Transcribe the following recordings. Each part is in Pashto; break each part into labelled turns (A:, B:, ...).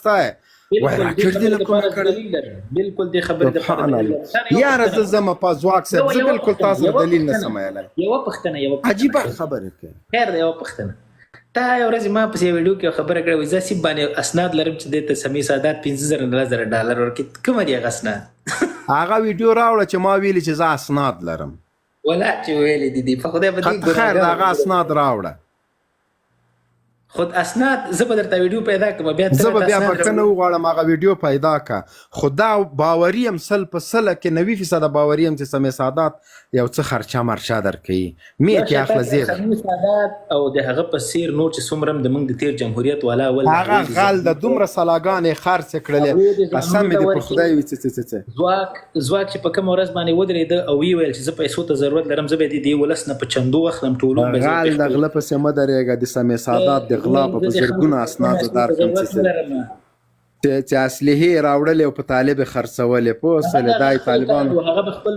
A: ستا وای راکټ دې له کومه کړی؟
B: بالکل دې خبرې د
A: سبحان الله یاره زه زما په ځواک صاحب زه بالکل تاسو سره دلیل نه سم ویلای.
B: یوه پوښتنه، یوه پوښتنه،
A: عجیبه خبره کوي.
B: خیر دی، یوه پوښتنه. تا یو ورځ ما پسې ویډیو کې خبره کړې وای، زه سیب باندې اسناد لرم چې دې ته سمي سادات 5000 نه 10000 ډالر ورکړي، کومه دي هغه اسناد؟
A: هغه ویډیو راوړه چې ما ویلي چې زه اسناد لرم.
B: ولا چې ویلې دي دي په خدای په دې
A: خیر دا هغه اسناد راوړه.
B: خود اسناد زه به درته ویډیو پیدا کړم، بیا
A: زه به بیا بښنه وغواړم، هغه ویډیو پیدا که. خو دا باوري یم 100% کې 90% باوري یم چې سمیع سادات یو څه خرچه مرچه درکوي، مې ترې اخله زه.
B: سمیع سادات او د هغه په څیر نور چې څومره هم د موږ د تیر جمهوریت والا ول،
A: هغه غل د دومره سلاګانې خرڅې کړلې، قسم مې دې په خدای وي. څه څه څه
B: ځواک چې په کومه ورځ باندې ودرېده او ویې ویل چې زه پیسو ته ضرورت لرم، زه به د دې ولس نه په چندو اخلم ټولوم به.
A: غل د غله پسې مه درېږه، د سمیع سادات د غلا په زرګونو اسناد زه درکړم چې اسلحې یې راوړلې او په طالب یې خرڅولې، پوه شولې؟ دا یې طالبانو خپل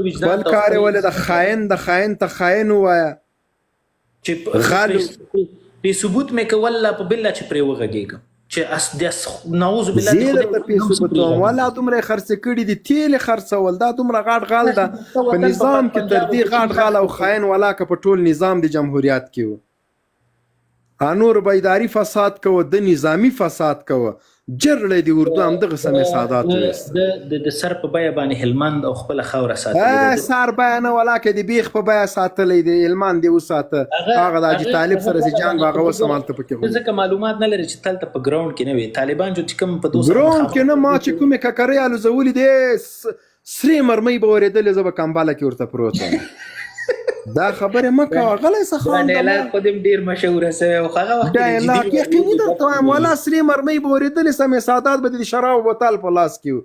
A: کار یې ولې د خاین د خاین ته خاین ووایه
B: چې
A: غل
B: په ثبوت مې که والله په بالله چې پرې وغږېږم چې اس د نعوذ بالله.
A: زه درته پې ثبوت وم، ولا دومره یې خرڅې کړي دي، تیل یې خرڅول. دا دومره غټ غل ده په نظام کې، تر دې غټ غل او خاین ولاکه په ټول نظام د جمهوریت کې و. نور به اداري فساد کوه، د نظامی فساد کوه، جرړې د اردو همدغه سمې سادات ویست.
B: د سر په بیه باندې هلمند او خپله خاوره ساتلې ده.
A: سر بیه نه، ولاکه د بیخ په بیه ساتلی دی، هلمند دې وساته. هغه د حاجي طالب سره چې جنګ هغه اوس هم هلته پکې غونډ.
B: ځکه معلومات نه لري چې تلته په ګراوند کې نه وي طالبان چې کوم په دوه
A: ګراوند کې نه، ما چې کومې ککرۍ الوزولې دي، سرې مرمۍ به ورېدلې، زه به کمبله کې ورته پروت وم. دا خبره مه کوه، غلی څه خان.
B: ډایلاګ خو دې ډېر مشهور سوی او هغه وخت
A: ډایلاګ یقیني درته وایم، ولا سرې مرمۍ به ورېدلې، سمې سادات به د شرابو بوتل په لاس کې و.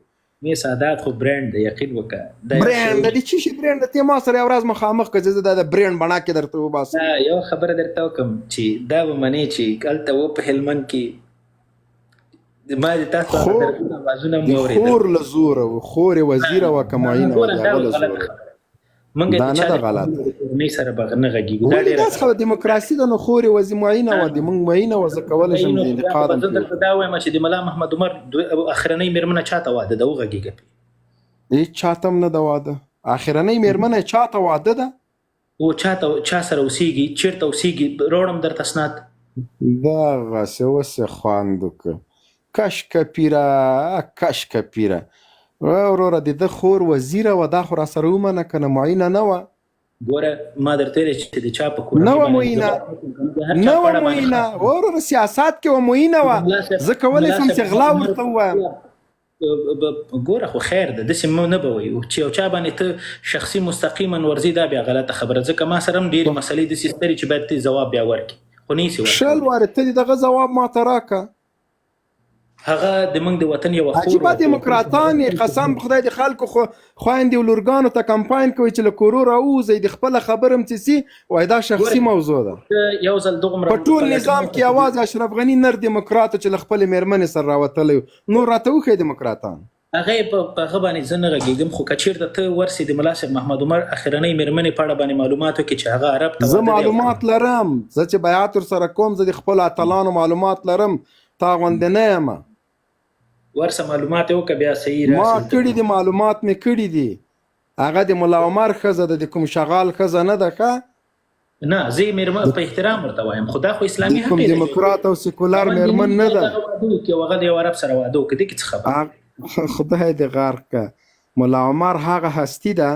B: مې سادات خو برند دی، یقین وکړه.
A: برند دی چې شي برند ته ما سره یو ورځ مخامخ که زه د برند بڼه کې درته وباسم.
B: یو خبره درته وکم چې دا به منې چې هلته و په هلمند کې ما د تاسو
A: آوازونه مو اورېدل. خور له زوره و، خور یې وزیره وه که معینه وه، د هغه له زوره.
B: مونږ
A: دا نه ده غلطه.
B: کورنۍ سره به نه غږیږو.
A: دا ډېره داسې خبره دیموکراسي ده نو، خور یې وزیر معینه وه، د مونږ معینه وه، زه کولی شم د انتقاد
B: هم. زه درته دا وایم چې د ملا محمد عمر اخرنۍ مېرمنه چاته واده ده؟ وغږېږه پرې.
A: هېڅ چاته هم نه ده واده. اخرنۍ مېرمنه یې چاته واده ده؟
B: او چاته، چا سره اوسېږي، چېرته اوسېږي؟ راوړم درته اسناد.
A: دغسې اوس یې خوند وکړ. کش کپیره، کش کپیره وروره، د ده خور وزیره وه، دا خو راسره ومنه که نه، معینه نه وه؟
B: ګوره ما درته ویل چې د چا په
A: کورنۍ نه وه معینه، نه وه معینه وروره، سیاست کې وه، معینه وه. زه کولی شم چې غلا ورته ووایم.
B: ګوره خو خیر ده، داسې مو نه به وایو چې یو چا باندې ته شخصي مستقیما ورځې، دا بیا غلطه خبره، ځکه ما سره هم ډېرې مسلې داسې سترې چې باید ته ځواب بیا ورکړې، خو نه یې سي
A: ورکولی. 20 وارې ته دې دغه ځواب ماته راکړه.
B: هغه د موږ د وطن یوه خور.
A: عجیبه دیموکراتان یې، قسم په خدای، د خلکو خو خویندې او لورګانو ته کمپاین کوي چې له کورو راووځئ، د خپله خبره هم چې سي وایي دا شخصي موضوع ده.
B: یو ځل دغومره
A: په ټول نظام کې یوازې اشرف غني نر دیموکرات چې له خپلې مېرمنې سره راوتلی و، نور راته وښیه دیموکراتان.
B: هغه په هغه باندې زه نه غږېږم، خو که چېرته ته ورسې د ملا صاحب محمد عمر اخرنۍ مېرمنې په اړه باندې معلومات وکړې چې هغه عرب ته
A: زه معلومات لرم، زه چې بیعت ورسره کوم، زه د خپلو اتلانو معلومات لرم، تا غوندې نه یم.
B: ورسه معلومات یې وکړه، بیا صحیح
A: راشي. ما کړي دي، معلومات مې کړي دي. هغه د ملا عمر ښځه ده، د کوم شغال ښځه نه ده. ښه
B: نه، زه یې مېرمن په احترام ورته وایم، خو دا خو اسلامي
A: حق کوم دیموکرات او سیکولر مېرمن نه ده.
B: هغه د یو عرب سره واده وکړي، دې کې څه خبره؟
A: خدای دې غرق که. ملا عمر هغه هستي ده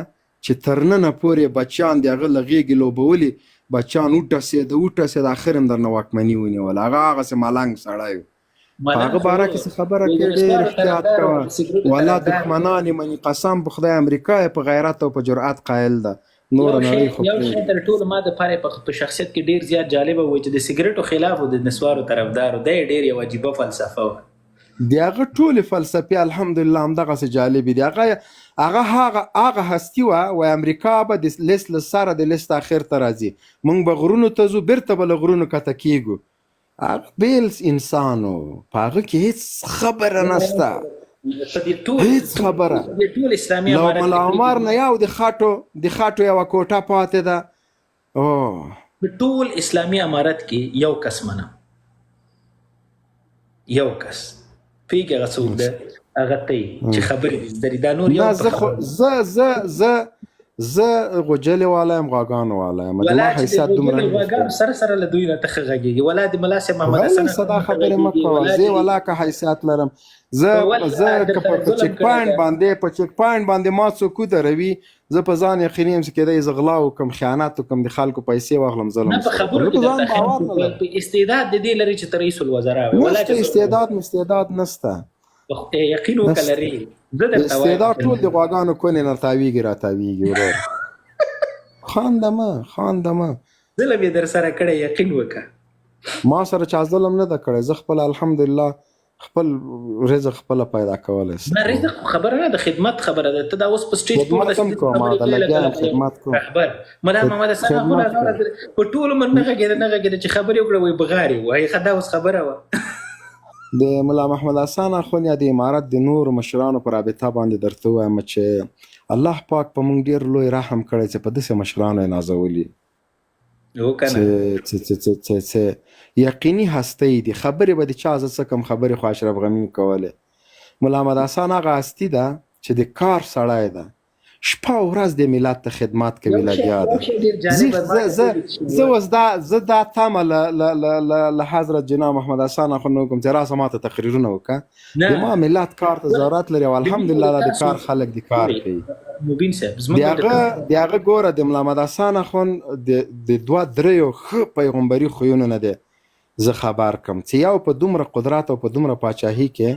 A: چې تر ننه پورې بچیان د هغه له غېږې لوبولي، بچیان وټسېده وټسېده، اخر هم درنه واکمني ونیوله. هغه هغسې ملنګ سړی و. په هغه باره کې څه خبره کې ډېر احتیاط کوه، ولا دښمنان یې مني. قسم په خدای، امریکا یې په غیرت او په جرأت قایل ده، نوره نړۍ خو
B: یو شی تر ټولو ما د پاره په شخصیت کې ډیر زیات جالب و چې د سیګریټو خلاف او د نسوارو طرفدار و، دی ډیر یو عجیبه فلسفه وه.
A: د هغه ټولې فلسفې الحمدلله همدغسې جالبې دي. هغه هغه هغه هغه هستي وه، وایي امریکا به د لیست له سره د لیست اخر ته راځي، موږ به غرونو ته ځو، بیرته به له غرونو کته کیږو. هغه بیل انسان و، په هغه کې هیڅ خبره نشته، هیڅ خبره. له ملا عمر نه یو د خټو یوه کوټه پاتې ده.
B: په ټول اسلامي امارت کې یو کس منم، یو کس پوهېږې هغه څوک ده؟ هغه ته یې چې خبرې دې زده دي، دا نور یو
A: نه، زه خو زه زه زه زه غوجلې والا یم، غواګانو والا یم، د ما
B: ولا چې د
A: حیثیت دومره
B: غوجلې
A: نه
B: غواګانو سره سره له دوی نه ته ښه غږېږې، ولا د ملا صاحب محمد حسن
A: غلی صدا
B: ښه
A: خبرې مه
B: غږېږې،
A: کوه.
B: ولا
A: زه
B: چې
A: ولا که حیثیت لرم، زه
B: ولا
A: زه که
B: درسره
A: په
B: ظلم
A: چیک
B: کړی
A: پاینټ
B: دی.
A: باندې، په چیک پاینټ باندې ما څوک ودروي، زه په ځان یقیني یم چې کېدای زه غلا وکړم، خیانت وکړم، د خلکو پیسې واخلم، ظلم
B: نه په
A: ورسره وکړم،
B: خبرو
A: زه
B: کې
A: په ځان
B: درته ښه
A: باور نه لرم.
B: په استعداد د دې لري چې ته رئیس الوزرا وې، ولا
A: نشته
B: چې ظلم
A: استعداد مې، استعداد نشته،
B: یقین وکړه
A: نشته
B: لري، زه درته وایم
A: استعداد ټول د غواګانو کونې نه تاویږي راتاویږي. ورور خانده مه، خانده مه.
B: ظلم یې در سره کړی، یقین وکړه.
A: ما سره چا ظلم نه ده کړی، زه خپل الحمدلله خپل رزق خپله پیدا کولی شم.
B: نه رزق خو خبره نه ده، خدمت خبره ده. ته دا اوس په سټیج پورته
A: خدمت هم کوم،
B: خبرې
A: دا
B: کوې
A: لګیا
B: لکه
A: یم،
B: لکه یو
A: خدمت کوم.
B: رهبر. ملا محمد حسن اخوند
A: خدمت
B: هغه
A: کوم.
B: ورځ په ټول عمر نه غږېده، نه غږېده چې خبرې وکړه وایي بغارې وایي، ښه دا اوس خبره وه.
A: د ملا محمد حسن اخوند یا د امارت د نورو مشرانو په رابطه باندې درته ووایم چې الله پاک په موږ ډېر لوی رحم کړی چې په داسې مشرانو یې نازولي
B: وکنه
A: چې چې چې چې چې یقیني هستۍ دي. خبرې به د چا زه څه کوم، خبرې خو اشرف غني کولې. ملا محمد حسن هغه هستي ده چې د کار سړی ده، شپه او ورځ د ملت ته خدمت کوي،
B: یو شی
A: لګیا
B: یو
A: ده.
B: شی ډېر
A: زه
B: جالبه ما
A: زه
B: ته
A: زه
B: ولیک چې
A: زه اوس دا زه دا تمه له له له له له حضرت جناب محمد حسن اخوند نه وکړم چې راسه ماته تقریرونه وکړه.
B: نه
A: د ما ملت کار ته ضرورت لري او
B: د موږ
A: الحمدلله
B: او
A: دا
B: د
A: د
B: تاسو
A: کار خلک د کار
B: ګورئ
A: کوي.
B: مبین صاحب
A: د
B: زموږ او د
A: هغه
B: تاسو
A: د هغه ګوره د ملا محمد حسن اخوند د د دوه دریو ښه پیغمبري خویونو نه دی زه خبر کم چې یو په دومره قدرت او په دومره پاچاهي کې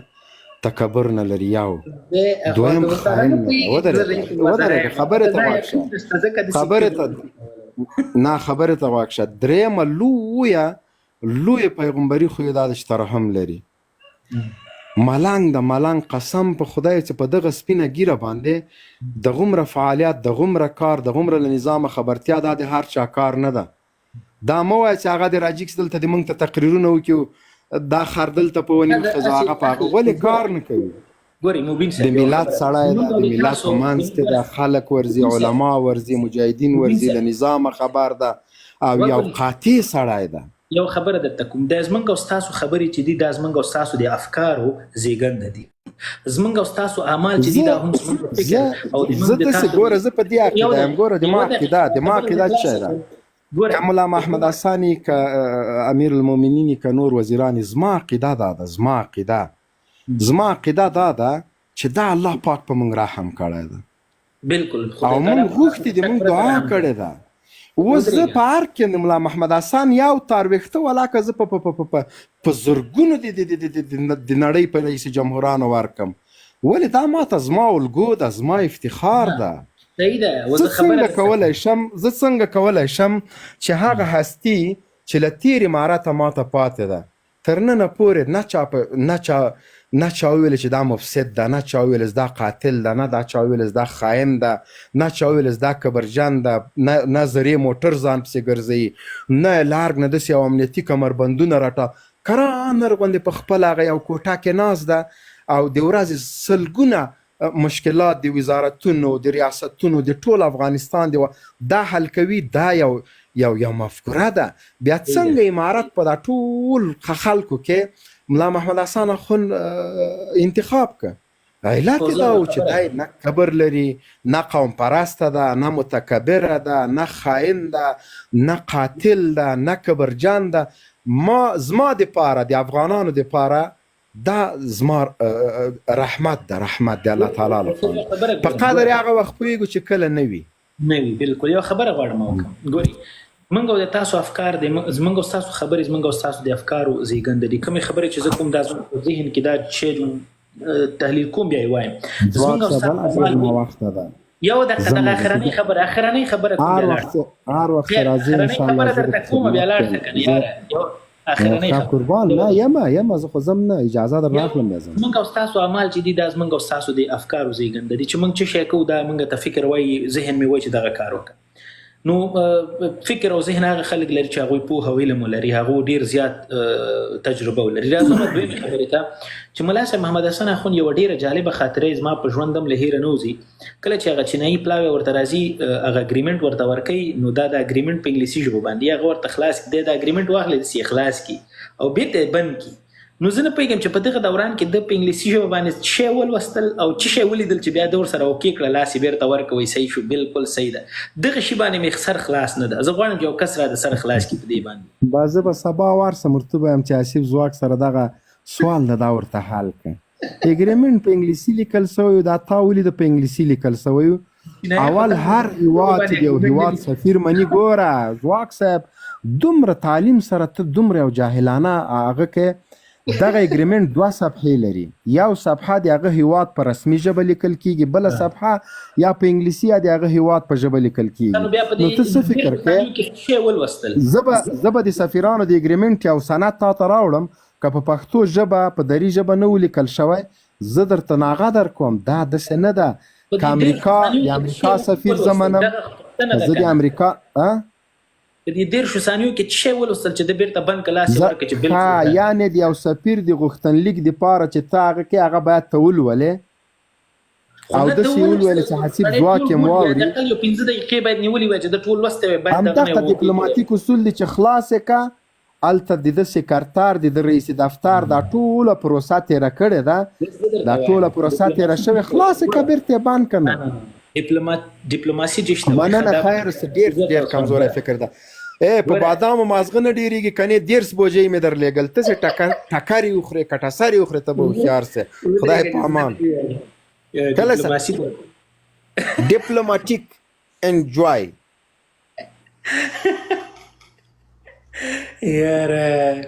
A: تکبر نه لري، یو
B: زه خو
A: دویم
B: د ورته
A: خائن
B: نه
A: نه ده.
B: پوهېږي چې زه
A: ودرېږه
B: رئیس الوزرا
A: ودرېږه،
B: یم،
A: خبرې
B: ته
A: ته
B: دا
A: غوږ شه،
B: یقین نشته ځکه داسې
A: خبرې
B: کبر
A: ته
B: نشي کولی.
A: نه، خبرې ته غوږ شه. درېیمه لویه لویه پیغمبري خو یې دا ده چې ترحم لري. ملنګ د ملنګ قسم په خدای چې په دغه سپینه ږیره باندې دغومره فعالیت، دغومره کار، دغومره له نظامه خبرتیا، دا د هر چا کار نه ده. دا مه وایه چې هغه د راجیکس دلته د موږ ته تقریرونه وکړي، دا خر دلته په ونې
B: نه د
A: وخېژه،
B: هسې
A: هغه په هغه
B: هسې
A: ولې کار نه کوي؟
B: ګورئ مبین
A: د
B: صاحب یوه
A: ملت
B: خبره
A: سړی
B: زموږ
A: ده،
B: او
A: د
B: د
A: ملت
B: تاسو
A: په منځ کې ده، خلک ورځي،
B: مبین صاحب
A: علما ورځي، مجاهدین
B: مبین
A: ورځي،
B: صاحب
A: له نظامه خبر ده او یو
B: وګورئ
A: قاطع سړی ده.
B: یو خبره درته کوم، دا زمونږ او ستاسو خبرې چې دي دا زمونږ او ستاسو د افکارو زیږنده دي، زمونږ او ستاسو اعمال چې دي
A: زه
B: دا هم زمونږ د
A: زه
B: فکر او د
A: زه
B: موږ د
A: داسې
B: تاسو
A: ګوره، زه په دې
B: یو
A: عقیده یم.
B: دقیقه
A: ګوره د ما
B: یوه
A: عقیده،
B: دقیقه
A: د ما
B: خبره
A: عقیده
B: دې
A: څه
B: خلاصه
A: ده؟
B: کړم. ګوره
A: که ملا محمد حسن یې، که امیر المؤمنین یې، که نور وزیران یې، زما عقیده دا ده، زما عقیده، زما عقیده دا ده چې دا الله پاک په موږ رحم کړی ده
B: بالکل
A: او
B: خدای تعالی
A: موږ
B: په تاسو
A: غوښتي
B: د
A: دي،
B: شک
A: موږ
B: پرته
A: دعا
B: رحم
A: کړې
B: کړی.
A: ده. اوس زه
B: ودرېږه
A: په ارګ کې د ملا محمد حسن یو تار ویښته ولاکه زه په په په په په په زرګونو د د د د د د نړۍ په رئیس جمهورانو ورکم، ولې دا ماته زما الګو ده، زما افتخار ده.
B: صحیح ده
A: زه
B: وزه خبره
A: څنګه
B: درته
A: کولی شم، زه څنګه کولی شم چې هغه هستی چې له تېر امارته ماته پاتې ده تر ننه پورې نه چا په نه چا نه چا وویل چې دا مفسد ده، نه چا وویل چې دا قاتل ده، نه دا چا وویل چې دا خاین ده، نه چا وویل چې دا کبرجن ده، نه نه زرې موټر ځان پسې ګرځوي، نه له ارګ نه داسې یو امنیتي کمربندونه راټا کرانر غوندې په خپله هغه یو کوټه کې ناست ده او د ورځې سلګونه مشکلات د وزارتونو، د ریاستونو، د ټول افغانستان د دا حل کوي. دا یو یو یو مفکوره ده. بیا څنګه امارت په دا ټول خلکو کې ملا محمد حسن اخوند انتخاب که؟ علت یې دا و چې دی نه کبر لري، نه قوم پرسته ده، نه متکبره ده، نه خاین ده، نه قاتل ده، نه کبرجن ده. ما زما دپاره، د افغانانو دپاره دا زما رحمت ده، رحمت دی الله تعالی لخوا. په قدر یې هغه وخت پوهېږو چې کله نه وي.
B: نه وي بالکل. یو خبره غواړم وکړم. ګوري موږ او د تاسو افکار د زمونږ او تاسو خبرې زمونږ او تاسو د افکارو زیږنده دي. کومې خبرې چې زه کوم دا زموږ په ذهن کې دا چې تحلیل کوم بیا یې وایم. زمونږ او تاسو یو دقیقه دغه اخرنۍ خبره، اخرنۍ خبره کوم
A: هر
B: بیا لاړ
A: وخت هر وخت راځي
B: اخرنۍ
A: ان شاء الله.
B: خبره درته کوم بیا لاړ شه کنه یاره. یو اخرنۍ
A: خبره قربان نه یمه یمه زه خو ځم نه اجازه در راخلم بیا ځم.
B: موږ او تاسو اعمال چې دي دا زمونږ او تاسو د افکارو زیږنده دي چې موږ څه شی کوو دا موږ ته فکر وایي، ذهن مې وایي چې دغه کار وکړه. نو فکر او ذهن هغه خلک لري چې هغوی پوهه او علم ولري، هغه ډیر زیات تجربه ولري. راځم دویمې خبرې ته چې ملا صاحب محمد حسن اخوند یوه ډیره جالبه خاطره یې زما په ژوند هم له هېره نه وځي. کله چې هغه چینایي پلاوی ورته راځي، هغه اګریمنټ ورته ورکوي، نو دا د اګریمنټ په انګلیسي ژبه باندې هغه ورته خلاص کړي، دی دا اګریمنټ واخلي داسې یې خلاص کړي او بېرته یې بند کړي. نو زه نه پوهېږم چې په دغه دوران کې ده په انګلیسي ژبه باندې څه شی ولوستل او څه شی ولیدل چې بیا ده ورسره اوکې کړه، لاس یې بیرته ورکوي، صحیح شو، بلکل صحیح ده. دغه شي باندې مې سر خلاص نه ده. زه غواړم چې یو کس راته سر خلاص کړي په دې باندې.
A: با زه به سبا ورسم ورته وایم چې آصف ځواک سره دغه سوال ده دا ورته حل کړه. اګریمنټ په انګلیسي لیکل شوی دا تا ولید په انګلیسي لیکل شوی اول هر هیواد چې یو هیواد سفیر مني ګوره ځواک صاحب دومره تعلیم سره ته دومره یو جاهلانه هغه کې دغه اګریمنټ دوه صفحې لري یو صفحه د هغه هیواد په رسمي ژبه لیکل کیږي بله صفحه یا په انګلیسي یا د هغه هیواد په ژبه لیکل کیږي نو ته څه فکر
B: کوې؟
A: زه به د سفیرانو د اګریمنټ یو سند تا ته راوړم که په پښتو ژبه په دري ژبه نه و لیکل شوی زه درته ناغه درکوم دا داسې نه ده که امریکا د امریکا سفیر زه منم که زه د امریکا
B: په دې دېرشو ثانیو کې څه شی ولوستل چې ده بیرته بند که لاس یې ورکړ چې
A: بالکل ښه یعنې د یو سفیر د غوښتنلیک دپاره چې ته هغه کې هغه باید ته ولولې او داسې یې ولولې چې حسیب ځواک یې واوري
B: حداقل یو 15 دقیقې باید نیولې وای چې ده ټول لوستی وای
A: باید همدغه دیپلوماتیک اصول دي چې خلاص یې که هلته د ده سکرتر د ده رئیس دفتر دا ټوله پروسه تیره کړې ده دا ټوله پروسه تیره شوې خلاص که بیرته یې بند که نو
B: دیپلومات دیپلوماسي چې شته
A: مننه خیر اوسه ډیر ډیر کمزوری فکر ده اے په بادامو مازغه نه ډیریږي کني 30 بوجۍ مې درلېږل ته څه ټکر ټکرې وخورې کټسرې وخورې ته به هوښیار سې خدای په امان کله ډیپلوماټیک انجوای
B: یاره.